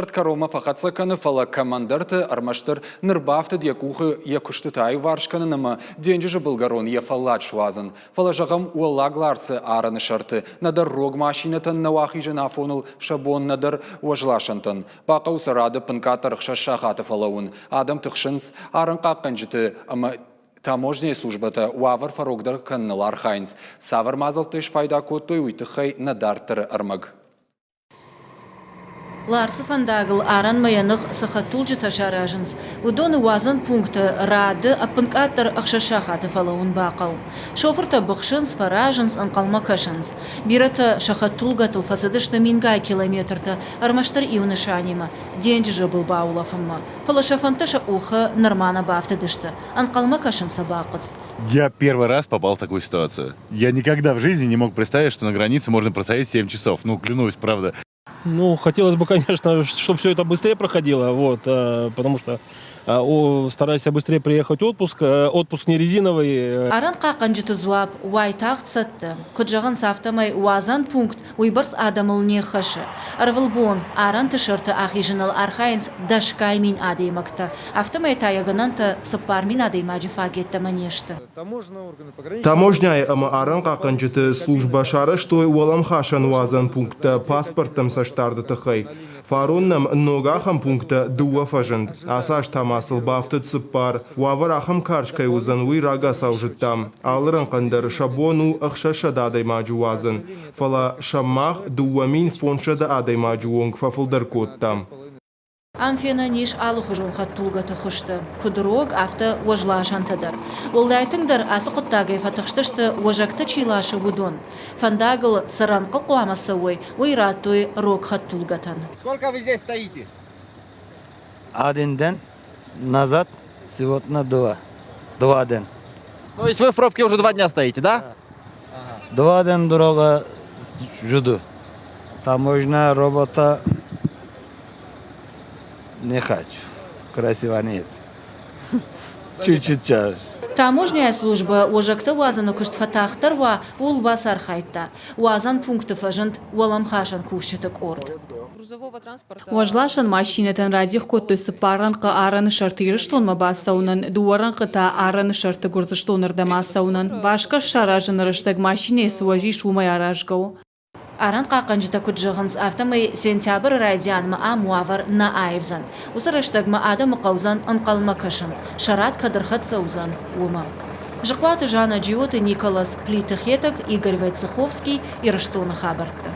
Кӕронмӕ фӕхӕццӕ кӕны, фӕлӕ кӕмӕндӕрты ӕрмӕстдӕр ныр бафтыд йӕ къухы йӕ куыстытӕ аиуварс кӕнын ӕмӕ денджызы былгӕрон йӕ фӕллад суадзын. Фӕлӕ, зӕгъӕм, Уӕллаг Ларсы арӕны сӕрты нӕдӕр рог машинӕтӕн нӕу ахизын афоныл сӕ бон, нӕдӕр уӕзласӕнтӕн. Бахъӕуы сӕ рады ӕппынкъаддӕр ӕхсӕз сахаты фӕлӕууын. Адӕм тыхсынц, арӕнхъахъхъӕнджыты ӕмӕ таможняйы службӕтӕ уавӕр фӕрогдӕр кӕныныл архайынц. Цавӕр мадзӕлттӕй спайда кодтой, уый тыххӕй нӕ дарддӕры ӕрмӕг. Ларсы фӕндагыл арӕнмӕ йӕ ных цы хӕдтулджытӕ саразынц, уыдоны уадзӕн пункты рады ӕппынкъаддӕр ӕхсӕз сахаты фӕлӕууын бахъӕуы. Шофыртӕ быхсынц, фӕразынц, ӕнхъӕлмӕ кӕсынц. Бирӕтӕ сӕ хӕдтулгӕтыл фӕцыдысты мингай километртӕ ӕрмӕстдӕр иу нысанимӕ – денджызы был баулӕфынмӕ. Фӕлӕ сӕ фӕндтӕ сӕ къухы нырма нӕ бафтыдысты, ӕнхъӕлмӕ кӕсын сӕ бахъуыд. Я первый раз попал в такую ситуацию. Я никогда в жизни не мог представить, что на границе можно простоять 7 часов. Ну, клянусь, правда. Ну, хотелось бы, конечно, чтобы все это быстрее проходило, вот, потому что стараюсь быстрее приехать в отпуск. Отпуск не резиновый. Арӕнхъахъхъӕнджыты дзуапп уайтагъд цӕттӕ. Куыд зӕгъынц, афтӕмӕй уадзӕн пункт уыйбӕрц адӕмыл не ххӕсы. Ӕрвылбон арӕнты сӕрты ахизыныл архайынц дӕсгай мин адӕймӕгтӕ. Афтӕмӕй та йӕ гӕнӕнтӕ 4000 адӕймаджы фаг йеддӕмӕ не сты. Таможняйы ӕмӕ арӕнхъахъхъӕнджыты службӕ сарӕзтой уӕлӕмхасӕн уадзӕн пункттӕ паспорттӕм цӕстдарды тыххӕй. Фарон нӕм ног ахӕм пункттӕ дыууӕ фӕзынд. Ацы аз та ма сыл бафтыд цыппар. Уавӕр ахӕм карз кӕй уыдзӕн, уый рагацау зыдтам. Алы рӕнхъӕн дӕр сӕ бон у 600 адӕймаджы уадзын, фӕлӕ сӕм мах 2500 адӕймаджы онг фӕфылдӕр кодтам. Ам фенӕн ис алыхуызон хӕдтулгӕты хуызтӕ, куыд рог, афтӕ уӕзласӕнтӕ дӕр. Уӕлдай тынгдӕр ацы хъуыддагӕй фӕтыхстысты, уӕзӕгтӕ чи ласы, уыдон. Фӕндагыл цы рӕнхъы хъуамӕ цӕуой, уый радтой рог хӕдтулгӕтӕн. Сколько вы здесь стоите? Один день назад, сегодня два. Два дня. То есть вы в пробке уже два дня стоите, да? Два дня дорога жду. Таможня работа не хочу. Красиво нет. Чуть-чуть чаш. Таможняйы службӕ уӕзӕгтӕ уадзыны куыст фӕтагъддӕр уа, ууыл бацархайдта. Уадзӕн пункты фӕзынд уӕлӕмхасӕн кусджыты къорд. Уӕзласӕн машинӕтӕн радих кодтой цыппар рӕнхъы арӕны сӕрты Ирыстонмӕ бацӕуынӕн, дыууӕ рӕнхъы та арӕны сӕрты Гуырдзыстоны рдӕм ацӕуынӕн. Басгӕрст саразыны рӕстӕг машинӕйы цы уӕз ис, уымӕй аразгӕ у. Арӕнхъахъхъӕнджытӕ куыд зӕгъынц, афтӕмӕй сентябры райдианмӕ ам уавӕр нӕ аивдзӕн. Уыцы рӕстӕгмӕ адӕмы хъӕудзӕн ӕнхъӕлмӕ кӕсын, сӕ рад кӕд ӕрхӕццӕ уыдзӕн, уымӕ. Зыхъуаты Жанна, Джиоты Николас, Плиты Хетӕг, Игорь Войцеховский, Ирыстоны хабӕрттӕ.